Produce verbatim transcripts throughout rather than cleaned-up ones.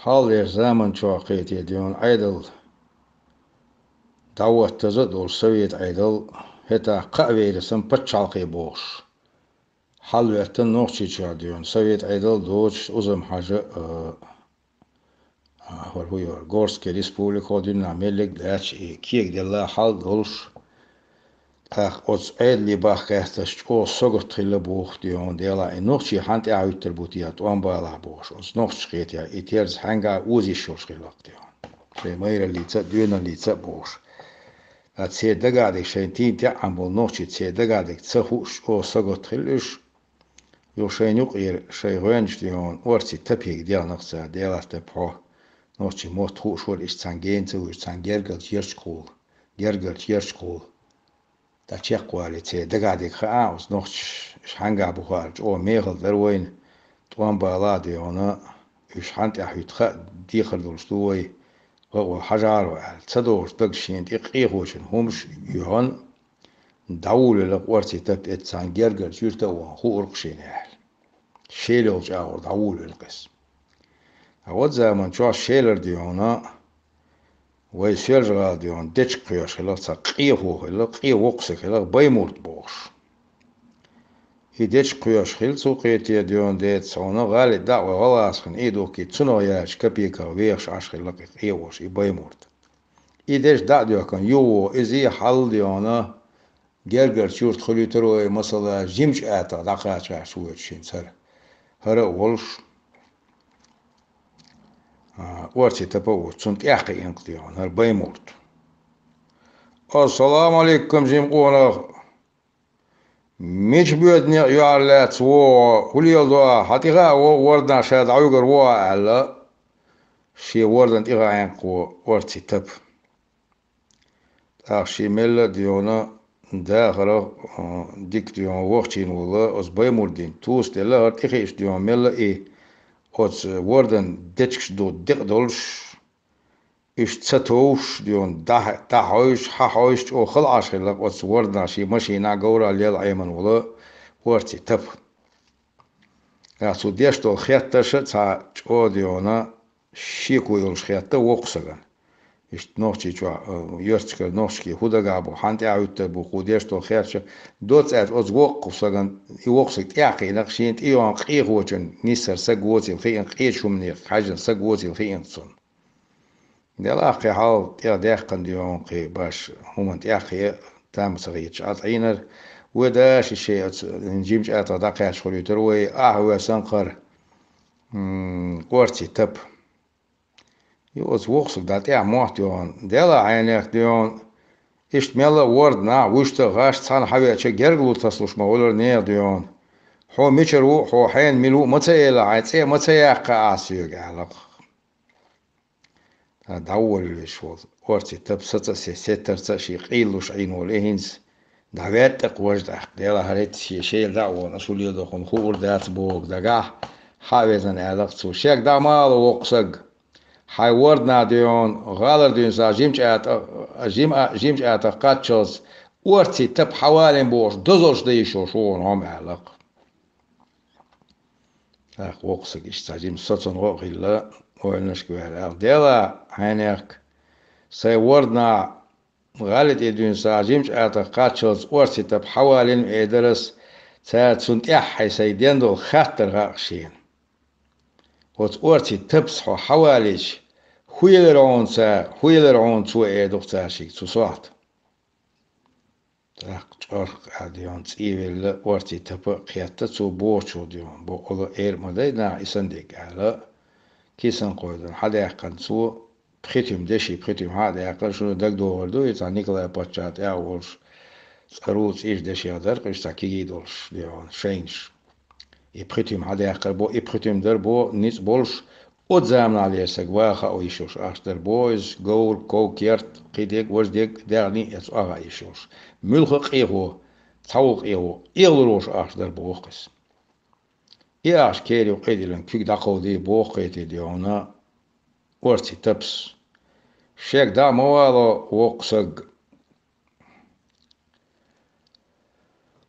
Хьалхалера заман чохь кхетий дуьйна Ӏедал дӀахӀоттаза а долуш, совет Ӏедал, хӀетахь кхаа вайра санна пачхьалкхе бохуш, хьалаветтина Нохчийчохь дуьйна совет Ӏедал доцуш, Узам-Хьажа, а, а, хӀара хӀу йора, Горский республика, хӀо дуьненахь меллиг а даьлча, и кегаделла хьал долуш, тӀаккха оцу Ӏедале бахкаьсташ чӀогӀа сагатта хилла боху дуьйна, делахь и нохчий хьанна тӀаьхьахӀуьттур бу те тӀом балахь бохуш, оцу нохчаша кхетий, и терза хьаьнга оза йиш йолуш хилла-кх дуьйна. Шайн майраллица а, доьналлица а бохуш. Ткъа церан дагахь дерг, шайна тийна теӀхьана болу нохчий церан дагахь дерг ца хууш, чӀогӀа сагатта хилла уьш. Юха шайна юкъера шайн гӀоьнча дуьйна Орций Тапига дехна-кх цара, делахь, Тапа, хьо нохчийн мотт хууш вара, иштта цхьана гена ца вуьйш, цхьана гергарчу ярташкахула, гергарчу ярташкахула дӀачекхвалий, церан дагахь дерг хаьа оцу нохчаша, уьш хьаьнгахь бу хаьара, чӀогӀа мехала дара вайна, тӀом балахь дуьйна, уьш хьанна тӀаьхьахӀуьтту хаа дехар долуш ду вай, гӀо-гӀо хьажахьара аьлла. Ца догӀучу дагчу шена тӀе къехочун хӀумаш а юьхьна, дӀаволавелла-кх Орций Тапа, эцца цхьана гергарчу юьрта а вахана, хуур-кх шена аьлла. Шел йолчу агӀор дӀаволавелла-кх иза. Ткъа оцу заман чохь шелара дуьйна, вай Соьлжа-ГӀала дуьйна дечиг кхоьхьуш хилла-кх цхьа къехо хилла, къен воккха саг хилла-кх, Баймурд бохуш. И дечиг кхоьхьуш хилла цо, кхетий дуьйна, деца хьуна, гӀали дӀа а вай гӀалгӀазкхийн Ӏедалхий, цунах яьллачу капеках вехаш Ӏаш хилла-кх и къен вош, и Баймурд. И дечиг дӀа а доьхкина, юха вон иза, хьал дуьйна, гергарчу юьрта хуьлуьйтур вай, масала, жимачу атагӀа дӀакхачахьаш воьдуш хӀинца хӀара. ХӀара а волуш, а, Орций Тапа а воцуш, цунна тӀаьхьакхиъна-кх дуьйна хӀара Баймурд. «Ассаламу Ӏалайкум, жима къонах! Мича боьду некъ юьхьарлаьцна вогӀу, хӀун леладо ахь? Хьан тӀехаа вогӀу ворданахь, ша дӀавигар ву ахь», — аьлла, шен вордан тӀехаа хьаькхна во Орций Тапа. ТӀаккха шен мелла а дуьйна дахарах, а, дика дуьйна вахчийна волу оцу Баймурдина туса делла, хӀара тӀехиъча дуьйна мелла а и оцу вордан дечигаш ду декъа долуш, уьш ца товш дуьйна, дӀа-, дӀахьовсуш, хьахьовсуш, чӀогӀа хала Ӏаш хилла-кх оцу ворданахь шен машинахь говрахь лела Ӏемина волу Орций Тапа. ТӀаккха цо деш долу хеттарш а цхьа чӀогӀа дуьйна шеко йолуш хетта воккхачу сагана. Иштта Нохчийчохь, э, йоьрташкара нохчашкара хӀун дагахь бу, хьанна тӀаьхьахӀуьттур бу, кху деш долу хеттарш а, доцца аьлча, оцу воккхачу сагана, и воккха саг тӀаьхьакхиъна-кх, шена тӀейогӀу къехочун нисдара саг воцийла хиъна-кх, къечу хӀумане хьаьжжина саг воцийла хиъна-кх цунна. Делахь кхин хьал тӀехдаьккхина дуьйна кхин баш хӀуманна тӀаьхьакхиа там ца хеташ Ӏад Ӏийнар. Вай даши шайн оцу жимачу атагӀа дӀакхаьчча хуьлуьйтур вай, ахь весанкхара, м, Орций Тапа. И оцу воккхачу сага дӀа тӀехь мотт йогӀун. Делахь хьенех дуьйна, иштта мелла а ворданахь, вуьшта а гӀаш цхьаьна хьавеача, гергалур тасалуш ма хуьлура нехан дуьйна. Хьо мичара ву, хьо хьенан мила ву ма ца элла, хьайн цӀе ма ца яьккха ахь соьга, аьлла-кх. Ткъа дӀаволавеш волу Орций Тапа саца а се-, сеттарца а шен къийлалуш Ӏийна волу и хӀинца дӀаваьтта-кх важа тӀаккха. Делахь хӀара хӀетта шен шайла дӀа а вахана, ас хӀун леладо хьуна хуур дац боху дагахь, хьа а везна аьлла-кх цо: «Шек дӀа ма вало, воккха саг! Хьайн ворданахь дуьйна, гӀалара дуьйна схьа жимачу атагӀа, жима-, жимачу атагӀа кхаччалц Орций Тапа хьавалийна бохуш, дозаллаш дан йиш йолуш ву хьуна хӀума», — аьлла-кх. ТӀаккха воккха саг иштта цхьа жима соцунгӀо а хилла, ойланашка ваьлла аьлла: «Делахь хьенех, сайн ворданахь гӀали тӀе дуьйна схьа жимачу атагӀа кхаччалц Орций Тапа хьавалийна ма элира ас, цара цунна тӀаьххье сайн ден долу хаттар хаьа-кх шена. Оцу Орций Тапас хьо хьавалийча, хӀун елира хьуна цара, хӀун елира хьуна цо?» — эр ду-кх цара шега цу сохьта. ТӀаккха чӀорх аьлла дуьйна цӀийвелла Орций Тапа а кхетта, цо бохучух дуьйна бакъвала эр ма дай наха и санна дерг аьлла, кисан кхойдан хьадаьккхина цо, пхи туьма деши, пхи туьма хьа а даьккхина, шуна дагадогӀур ду, и цхьа Николай паччахь тӀехь а волуш, цӀару цӀийш дешех дара-кх уьш, цхьа кегий долуш дуьйна шайнаш. И пхи туьма хьадаьккхар бо, и пхи туьма дара бо, ницкъ болуш, оцу заманахь лерсаг ваха а йиш йолуш ахча дара бо иза, говр, ков, керт, кхидерг, важдерг, даьгӀний а эца охьа а йиш йолуш. Муьлхха а къехо, цхьа волу къехо, эгӀалур волуш ахча дара боху-кх иза. И ахча кера юккъе а диллина, куьг дӀакховдий боху кхетий дуьйна Орций Тапас. Шек дӀа а ма вало, воккха саг.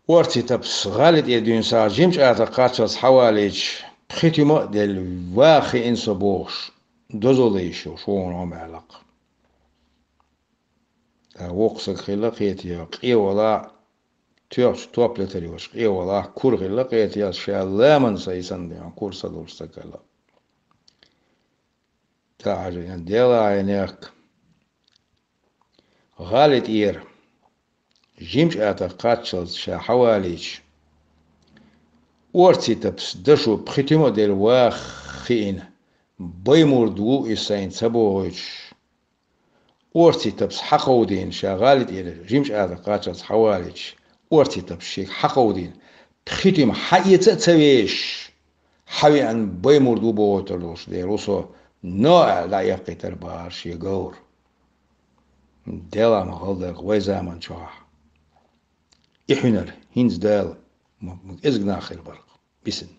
Орций Тапас гӀали тӀе дуьйна схьа жимачу атагӀа кхаччалц хьавалийча, пхи туьма а делла, ваха хиъна со бохуш, дозалла йиш йолуш ву хьуна хӀума аьлла-кх. ТӀаккха воккха саг хилла кхетий, къе вала, тоьхча топ летар йолуш къе вала, кура хилла кхетий, ша ламан са йисанна дехьа кура са долуш саг хилла. ТӀаккха хьажа, Дела Ӏайнех, гӀали тӀера жимачу атах кхаччалц ша хьавалийча, орций тапас дашо пхи туьма а делла ваха хиъна, бай мурд ву иза сайна ца бохуьйтуш, орций тапас хьакховдийна, ша гӀали тӀера жимачу атах кхаччалц хьавалийча, орций тапас шега хьакховдийна, пхи туьма хьаэца а ца вешаш, хьавеана бай мурд ву бохуьйтур долуш дера ву со, но аьлла дӀаэккхийтар бахара шен говр. Дела ма гӀалдайгӀа вай заман чохь. И хьуьнар хӀинца Дала ма, ма кӀезиг нах хир бара-кх, бисина.